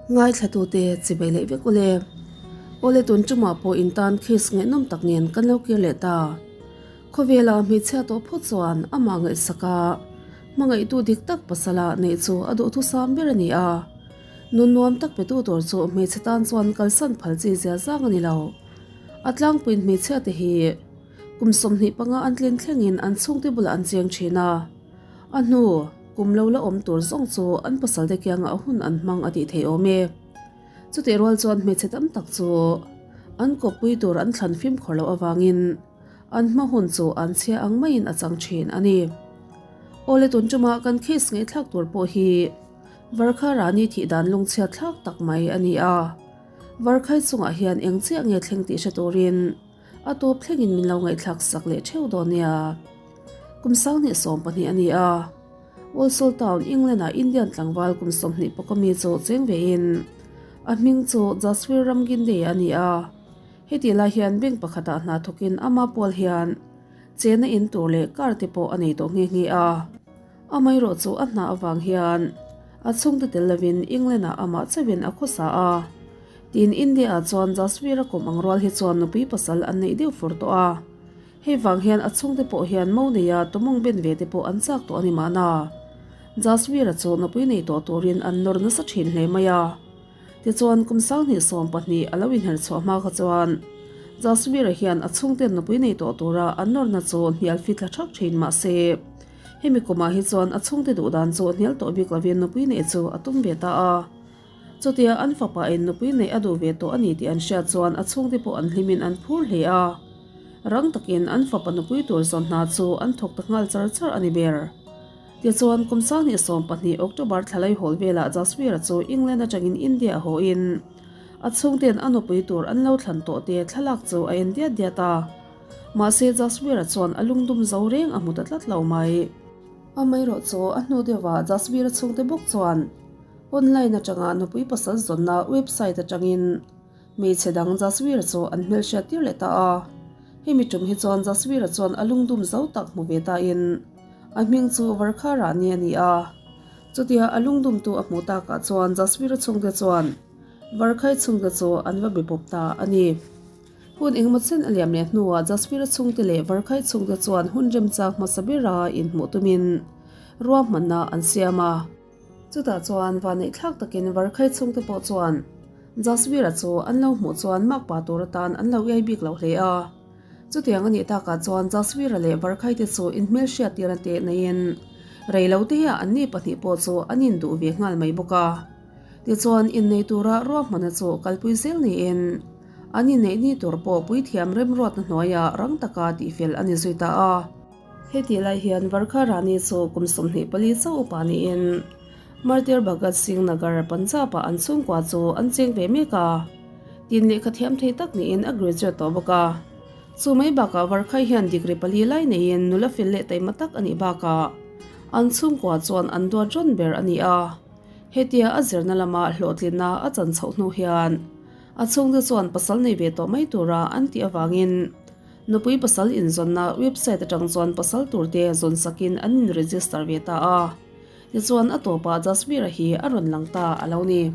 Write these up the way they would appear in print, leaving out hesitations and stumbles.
Ngaithlatute chibai leh vek ule. Awle tun tumah pawh in tan case ngaihnawm tak nen kan lo kir leh ta. Khawvela hmeichhia tawh phawt chuan amah ngaihsak a, hmangaihtu dik tak pasala neih chu a duhthusam ber a ni a. Nun nuam tak petu tur chu hmeichhe tan chuan kalsan phal chi zia zang a ni lo. A tlangpuiin hmeichhia te hi kum 25 an tlin thlengin an chhungte bulah an cheng thin a. A hnu kum lo la awm tur zawng chu an pasal te kiangah hun an hmang a tih theih awm e. Chutih rual chuan hmeichhe tam tak chu an kawppui tur an thlan fimkhur loh avangin an hma hun chu an chhia ang maiin a chang thin a ni. Awle tun ṭuma kan case ngaihthlak tur pawh hi Varkha Rani thih dan lungchhiat thlak tak mai a ni a. Varkhai chungah hian eng chiah nge thleng tih hre turin A tawp thlengin min lo ngaihthlak sak leh theuh dawn nia. Kum 2012 a ni a, Walsall Town, England-ah Indian tlangval kum 20 pawka mi chu cheng vein a hming chu Jasvir Ramginde a ni a. Heti lai hian bank pakhatah hna thawkin ama pawl hian chena in tur leh car te pawh a nei tawh nghe nghe a. Amaherawhchu a hna avang hian a chhungte tel lovin England-ah amah chauhin a khawsa a. Tin, India-ah chuan Jasvir-a kawm ang rual hi chuan nupui pasal an neih deuh fur tawh a. Hei vang hian a chhungte pawh hian mo neia tumawng ben ve te pawh an chak tawh a ni mahna. Jasvir-a chu nupui nei tawh turin an nawr nasa thin hle mai a. Tichuan, kum 2012 a lo inher chhuah hma kha chuan Jasvir-a hian a chhungten nupui nei tawh tura an nawrna chu hnial fit thla thak thin mah se, hemi kumah hi chuan a chhungte duh dan chu hnial tawh bik lovin nupui neih chu a tum ve ta a. Chutia an fapa in nupui neih a duh ve tawh a ni tih an hriat chuan a chhungte pawh an hlimin an phur hle a. Rang takin an fapa nupui tur zawn hna chu an thawk ta nghal char char a ni ber. Tichuan kum 2012 October thlalai hawl velah Jasvir-a chu England atangin India a haw in a chhungten a nupui tur an lo thlan tawh te thlalak chu a en diat diat a. Mahse Jasvir-a chuan a lungdum zo reng a hmu ta tlat lo mai. Amaherawh chu a hnu deuhah Jasvir-a chhungte bawk chuan Online atanga nupui pasal zawnna website atangin hmeichhe dang Jasvir chu an hmelhriat tir leh ta a. Hemi tum hi chuan Jasvir chuan a lungdum zo tak hmu ve tain a hming chu Varkha Rani a ni a. Chutia a lungdumtu a hmuh takah chuan Jasvir chhungte chuan Varkhai chhungte chu an va be bawp ta a ni. Hun engemaw chen a liam leh hnuah Jasvir chhungte leh Varkhai chhungte chuan hun remchang hmasa bera inhmuh tumin ruahmanna an siam a. Chutah chuan vaneihthlak takin Varkhai chhungte pawh chuan Jasvir-a chu an lo hmuh chuan makpa tur atan an lo iai bik lo hle a. Chutiang a nih takah chuan Jasvir-a leh Varkhai te chu inhmelhriat tir a teh neiin rei lo te hiah anni pahnih pawh chu an induh ve nghal mai bawk a. Tichuan innei tura ruahmana chu kalpui zel niin an inneih ni tur pawh puithiam remruatna hnuaiah rang taka tihfel a ni zui ta a. Heti lai hian Varkha Rani chu kum 24 chauh upa niin Martyr Bhagat Singh Nagar, Punjab-ah an chhungkua chu an cheng ve mek a. Tin lehkha thiam thei tak niin a graduate tawh bawk a. Chu mai bakah Varkhai hian degree pali lai neiin nula fel leh taima tak a nih bakah an chhungkua chuan an duat rawn ber a ni a. Hetia a zirna lama hlawhtlinna a chan chhoh hnu hian a chhungte chuan pasal nei ve tawh mai tura an tih avangin Nupui pasal inzawnna website atang chuan pasal turte zawn sakin an in register ve ta a. Tichuan a tawpah Jasvir-a hi a rawn lang ta a lo ni.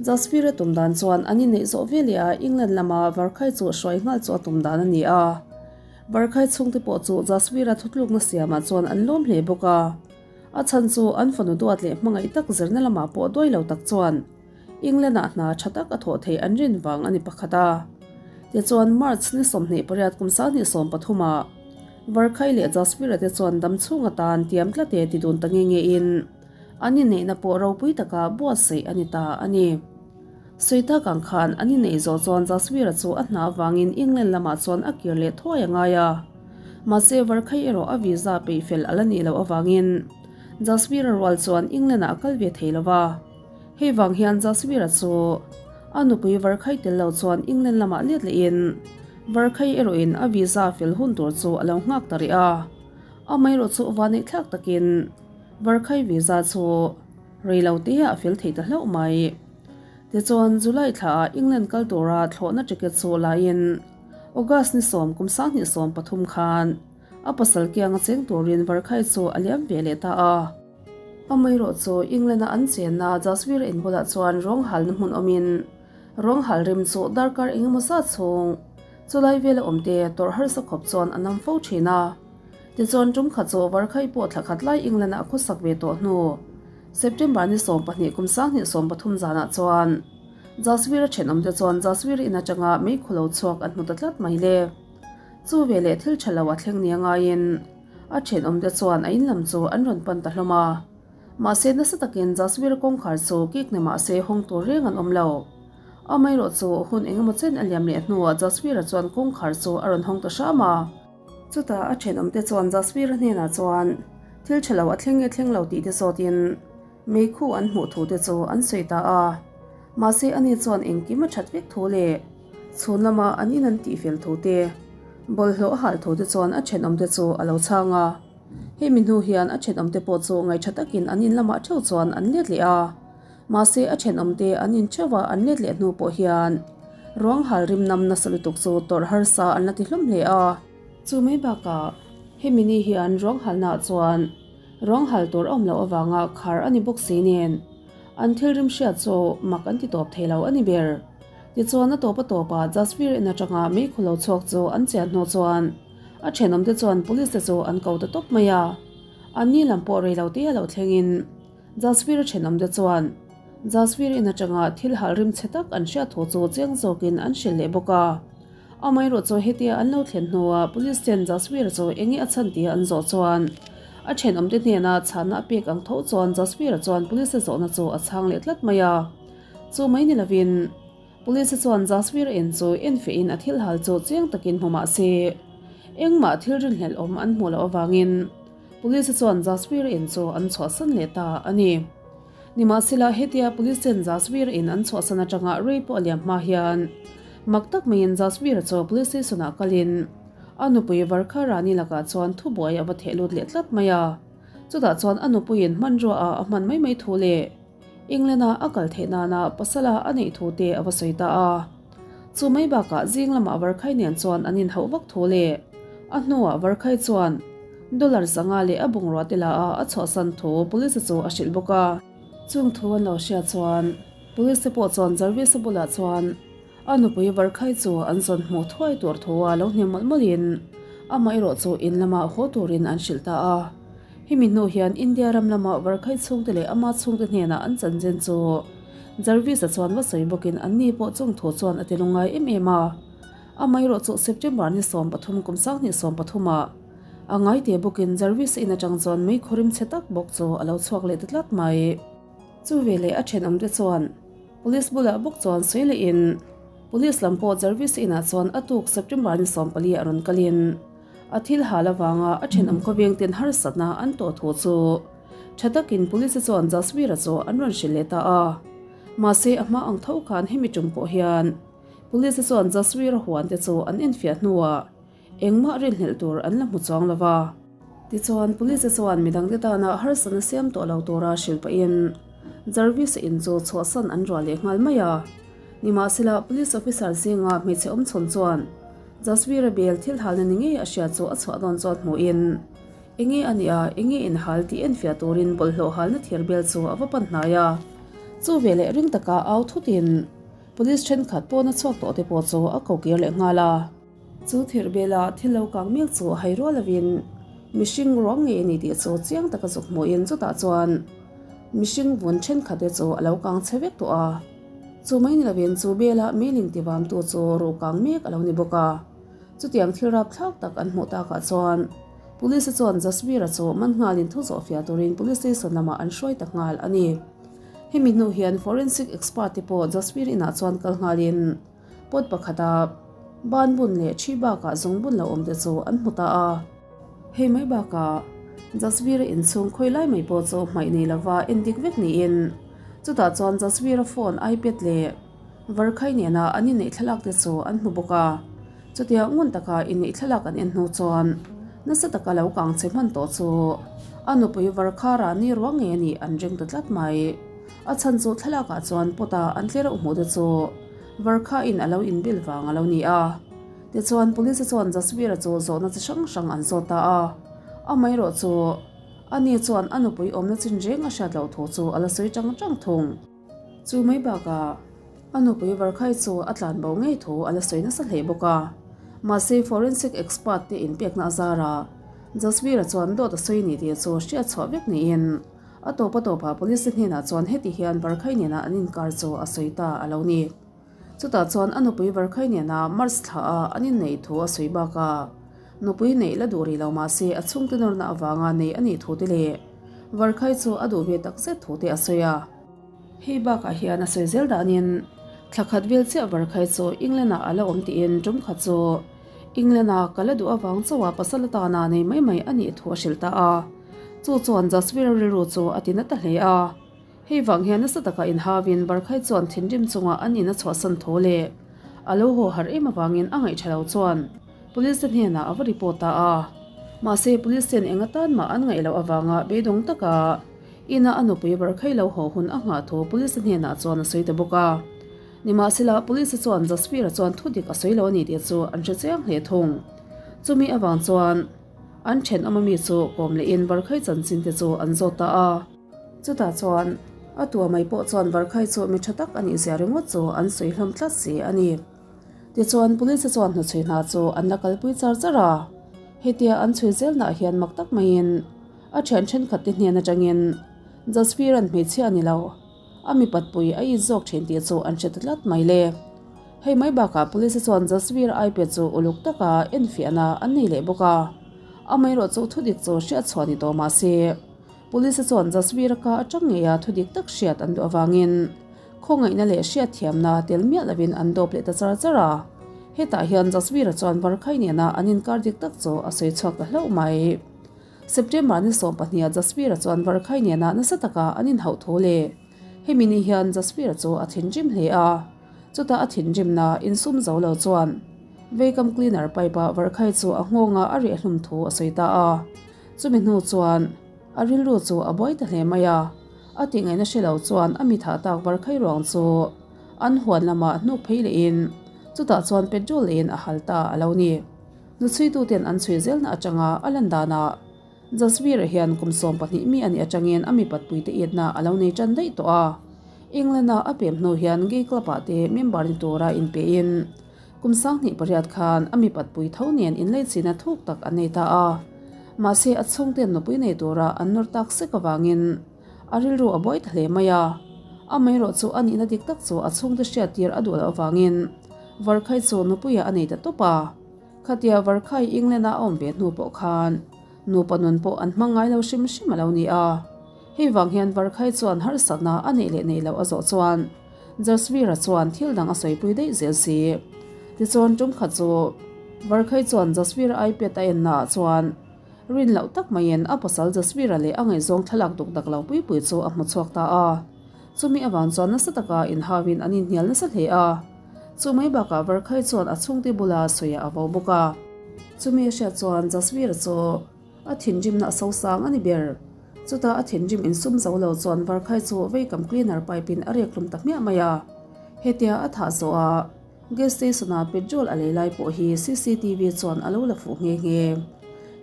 Jasvir-a tum dan chuan an inneih zawh veleh a England lama Varkhai chu hruai nghal chu a tum dan a ni a. Varkhai chhungte pawh chu Jasvir-a thutlukna siamah chuan an lawm hle bawk a. A chhan chu an fanu duat leh hmangaih tak zirna lamah pawh duai lo tak chuan England-ah hna tha tak a thawh theih an rin vang a ni pakhat a. Tichuan March ni 28 kum 2013 ah Varkhai leh Jasvir-a te chuan dam chhung atan tiam tlat e ti dun ta nge nge in an inneihna pawh ropui taka buatsaih a ni ta a ni. Sawi tak ang khan an inneih zawh chuan Jasvir-a chu a hna avangin England lamah chuan a kir leh thuai a ngai a. Mahse Varkhai erawh a visa peih fel a la nih loh avangin Jasvir-a rual chuan England-ah a kal ve thei lo va. Hei vang hian Jasvir-a chu a nupui Varkhai tel lo chuan England lamah let lehin Varkhai erawhin a visa fel hun tur chu a lo nghak ta rih a. Amaherawh chu vaneih thlak takin Varkhai visa chu rei lo te a fel thei ta hlauh mai. Tichuan July thlaah England kal tura thlawhna ticket chu laiin August ni 10 kum 2013 khan a pasal kianga cheng turin Varkhai chu a liam ve leh ta a. Amaherawh chu England-a an chenna Jasvir in bulah chuan rawng halna hmun awmin rawng hal rim chu darkar engemaw zat chhung chulai vela awmte tawrh harsa khawp chuan a nam fo thin a. Tichuan tum khat chu Varkhai pawh thla khat lai England-a a khawsak ve tawh hnu September ni 12 kum 2013 zanah chuan Jasvir-a thenawmte chuan Jasvir in atanga meikhu lo chhuak an hmu ta tlat mai le. Chu veleh thil tha lo a thleng nia ngaiin a thenawmte chuan a in lam chu an rawn pan ta hlawm a. Mahse nasa takin Jasvir kawngkhar chu kik ni mahse hawng tur reng an awm lo. Amaherawh chu hun engemaw chen a liam leh hnuah Jasvir-a chuan kawngkhar chu a rawn hawng ta hram a. Chutah a thenawmte chuan Jasvir-a hnenah chuan thil tha lo a thleng nge thleng lo tih te zawtin meikhu an hmuh thu te chu an sawi ta a. Mahse ani chuan engkim a that vek thu leh chhun lama an in an tihfel thu te, bawlhhlawh a halh thu te chuan a thenawmte chu a lo chhang a. Hemi hnu hian a thenawmte pawh chu ngaihṭha takin an in lamah theuh chuan an let leh a. Mahse a thenawmte an in theuh a an let leh hnu pawh hian ruang hal rim nam nasa lutuk chu tawrh harsa an la ti hlawm hle a. Chu mai bakah hemi ni hian ruang halnaah chuan ruang hal tur a awm loh avanga khar a ni bawk si nen an thil rim hriat chu mak an ti tawp thei lo a ni ber. Tichuan a tawp a tawpah Jasvir in atanga meikhu lo chhuak chu an chian hnu chuan a thenawmte chuan police te chu an ko ta tawp mai a. Anni lam pawh rei lo te a lo thlengin Jasvir a thenawmte chuan Jasvir in atanga thil hal rim chhe tak an hriat thu chu chiang zawkin an hrilh leh bawk a. Amaherawh chu hetia an lo thlen hnuah police ten Jasvir chu enge a chhan tia an zawh chuan a thenawmte hnena chhanna a pek ang tho chuan Jasvir chuan police zawhna chu a chhang leh tlat mai a. Chu mai ni lovin Police chuan Jasvir en chu enfehin a thil hal chu chiang takin hmu mah se engmah thil rinhlelh awm an hmuh loh avangin Police chuan Jasvir en chu an chhuahsan leh ta a ni. Nimahsela hetia Police ten Jasvir in an chhuahsan atanga rei pawh a liam hma hian mak tak maiin Jasvir chu Police station ah kalin a nupui Varkha Rani lakah chuan thubuai a va theh lut leh tlat mai a, chutah chuan a nupuiin hmanrua ah a hman mai mai thu leh England-a a kal theih nana pasala a neih thu te a va sawi ta a. Chu mai bakah zing lamah Varkhai nen chuan an inhauh vak thu leh a hnuah Varkhai chuan dollar 500 leh a bungrua te la a a chhuahsan thu police chu a hrilh bawk a. Chung thu an lo hriat chuan police te pawh chuan Jarvis-a bulah chuan a nupui Varkhai chu an zawn hmuh thuai tur thu a lo hnem mawlh mawlhin amaherawh chu in lamah haw turin an hrilh ta a. Hemi hnu hian India ram lama Varkhai chhungte leh ama chhungte hnenah an chanchin chu Jarvis-a chuan va sawi bawkin anni pawh chung thu chuan a ti lungngai em em a. Amaherawh chu September ni 13 kum 2013 ah a ngaite bawkin Jarvis-a in atang chuan mei khawrim chhe tak bawk chu a lo chhuak leh ta tlat mai. Chu veleh a thenawmte chuan Police bulah bawk chuan sawi lehin Police lam pawh Jarvis-a inah chuan a tuk September ni 14 ah rawn kalin A thil hal avanga a thenawm khawveng ten harsatna an tawh thu chu tha takin police chuan Jasvir-a chu an rawn hrilh leh ta a. Mahse a hma ang tho khan hemi tum pawh hian police chuan Jasvir-a huan te chu an enfiah hnuah engmah rinhlelh tur an la hmu chuang lo va. Tichuan police chuan midangte tana harsatna siam tawh lo tura hrilh pahin Jarvis-a in chu chhuahsan an ruah leh nghal mai a. Nimahsela police officer zinga hmeichhe awmchhawn chuan Jasvir-a bel thil halna ni ngei a hria chu a chhuah dawn chuan hmuhin, Enge a nia, enge in hal tih enfiah turin bawlhhlawh halna thir bel chu a va pan hnai a. Chu veleh ring taka au thutin Police thenkhat pawna chhuak tawh te pawh chu a ko kir leh nghal a. Chu thir bela thil lo kang mek chu hai rual lovin mihring ruang ngei a ni tih chu chiang taka zuk hmuhin chutah chuan mihring vun thenkhat te chu a lo kang chhe vek tawh a. Chu mai ni lovin chu bela meiling tivamtu chu ruh kang mek a lo ni bawk a. Chutiang thil rapthlak tak an hmuh takah chuan Police chuan Jasvir-a chu man nghalin thu zawhfiah turin Police Station lamah an hruai ta nghal a ni. Hemi hnu hian Forensic Expert te pawh Jasvir inah chuan kal nghalin pot pakhata ban bun leh thi bakah zung bun lo awm te chu an hmu ta a. Hei mai bakah Jasvir-a inchhung khawi lai mai pawh chu hmaih nei lova endik vek niin chutah chuan Jasvir-a phone, iPad leh Varkhai nena an inneih thlalak te chu an hmu bawk a. Chutia ngun taka inneih thlalak an en hnu chuan nasa taka lo kang che hman tawh chu a nupui Varkha Rani ruang ngei a nih an ring ta tlat mai. A chhan chu thlalakah chuan pawta an tlereuh hmuh te chu Varkha in a lo inbil vang a lo ni a. Tichuan Police chuan Jasvir-a chu zawhna chi hrang hrang an zawt ta a, amaherawh chu. Ani chuan a nupui awmna chin reng a hriat loh thu chu a la sawi chang chang thung. Chu mai bakah a nupui Varkhai chu a tlan bo ngei thu a la sawi nasa hle bawk a. Mahse forensic expert te inpekna a zara Jasvir-a chuan dawt a sawi ni tih chu hriat chhuah vek niin a tawp a tawpah police te hnenah chuan heti hian Varkhai nena an inkar chu a sawi ta a lo ni. Chutah chuan a nupui Varkhai nena March thla a an inneih thu a sawi bakah nupui neih la duh rih lo mahse a chhungte nawrna avanga nei a nih thu te leh Varkhai chu a duh ve takzet thu te a sawi a. Hei bakah hian a sawi zel danin thla khat vel chiah Varkhai chu England ah a la awm tiin tum khat chu England a ka la duh avang chauha pasal atana nei mai mai a nih thu a hrilh ta a. Chu chuan Jasvir-a rilru chu a ti na ta hle a. Hei vang hian nasa taka inhauin Barkhai chuan thinrim chunga an in a chhuahsan tho leh a lo haw harh em avangin a ngaih tha lo chuan Police te hnenah a va report ta a. Mahse Police ten eng atan mah an ngaih loh avanga beidawng taka ina a nupui Barkhai lo haw hun a nghah thu Police te hnenah chuan a sawi ta bawk a. Nimahsela Police te chuan Jasvir-a chuan thudik a sawi lo a ni tih chu an hre chiang hle thung. Chumi avang chuan an thenawm ami chu kawm lehin Barkhai chanchin te chu an zawt ta a. Chutah chuan a tua mai pawh chuan Varkhai chu mi tha tak a nih zia ringawt chu an sawi hlawm tlat si a ni. Tichuan Police chuan hnuchhui hna chu an la kalpui char char a, hetia an chhui zelnaah hian mak tak maiin a thian thenkhat te hnen atangin Jasvir-a'n hmeichhia a ni lo, a mipat pui a it zawk thin tih chu an hre ta tlat mai le. Hei mai bakah Police chuan Jasvir iPad chu uluk taka enfiahna an nei leh bawk a, amaherawhchu thudik chu hriatchhuah ni tawh mahse, Police chuan Jasvir-a ka atang ngeia thudik tak hriat an duh avangin khawngaihna leh hriatthiamna tel miah lovin an dawp leh ta char char a. Hetah hian Jasvir-a chuan Varkhai nena an inkar dik tak chu a sawi chhuak ta hlauh mai. September ni 12 ah Jasvir-a chuan Varkhai nena nasa taka an inhauh thu leh hemi ni hian Jasvir-a chu a thinrim hle a. Chutah a thinrimna insum zo lo chuan Veikam cleaner pipe-a Varkhai chu a nghawnga a riahhlum thu a sawi ta a. Chumi hnu chuan a rilru chu a buai ta hle mai a, a tih ngaihna hre lo chuan a mi thah tak Varkhai ruang chu an huan lamah hnuk phei lehin chutah chuan petrol leiin a hal ta a lo ni. Hnuchhuituten an chhui zelna atanga a lan danah Jasvir-a hian kum 12 mi a nih atangin a mipatpuite itna a lo nei tan daih tawh a. England-a a pem hnu hian gay club-ah te member ni tura inpein Kum 28 khan a mipatpui tho nen inleichina thuk tak an nei ta a. Mahse a chhungten nupui nei tura an nawr tak sek avangin a rilru a buai ta hle mai a. Amaherawh chu a nihna dik tak chu a chhungte hriattir a duh loh avangin Varkhai chu nupuiah a nei ta tawp a. Khatia Varkhai England-a a awm ve hnu pawh khan nupa nun pawh an hmang ngai lo hrim hrim a lo ni a. Hei vang hian Varkhai chuan harsatna a neih leh neih loh a zawh chuan Jasvir-a chuan thil dang a sawipui daih zel si. Tichuan tum khat chu Varkhai chuan Jasvir-a iPad a en naah chuan rin loh tak maiin a pasal Jasvir-a leh a ngaihzawng thlalak duk dak lo pui pui chu a hmu chhuak ta a. Chumi avang chuan nasa taka inhauin an inhnial nasa hle a. Chu mai bakah Varkhai chuan a chhungte bula sawiah a vo bawk a. Chumi a hriat chuan Jasvir-a chu A thinrimna a sosang a ni ber. Chutah a thinrim insum zo lo chuan Varkhai chu veikam cleaner pipe in a rek hlum ta hmiah mai a. Hetia a thah zawh a, gas station a petrol a lei lai pawh hi cctv chuan a lo la fuh nghe nghe.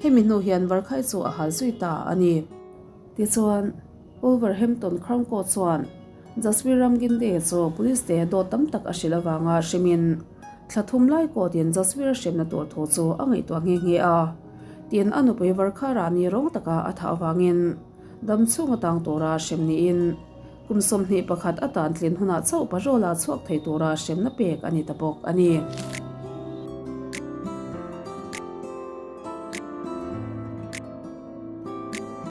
Hemi hnu hian Varkhai chu a hal zui ta a ni. Tichuan, Wolverhampton Crown Court chuan Jasvir Ramginde chu police te dawt tam tak a hrilh avanga hrimin thla thum lai court-in Jasvir a hremna tur thu chu a ngaihtuah nghe nghe a. Tin, a nupui Varkha Rani rawng taka a thah avangin dam chhung atang tura hrem niin kum 21 atan tlin hunah chauh parole-a chhuak thei tura hremna pek a ni ta bawk a ni.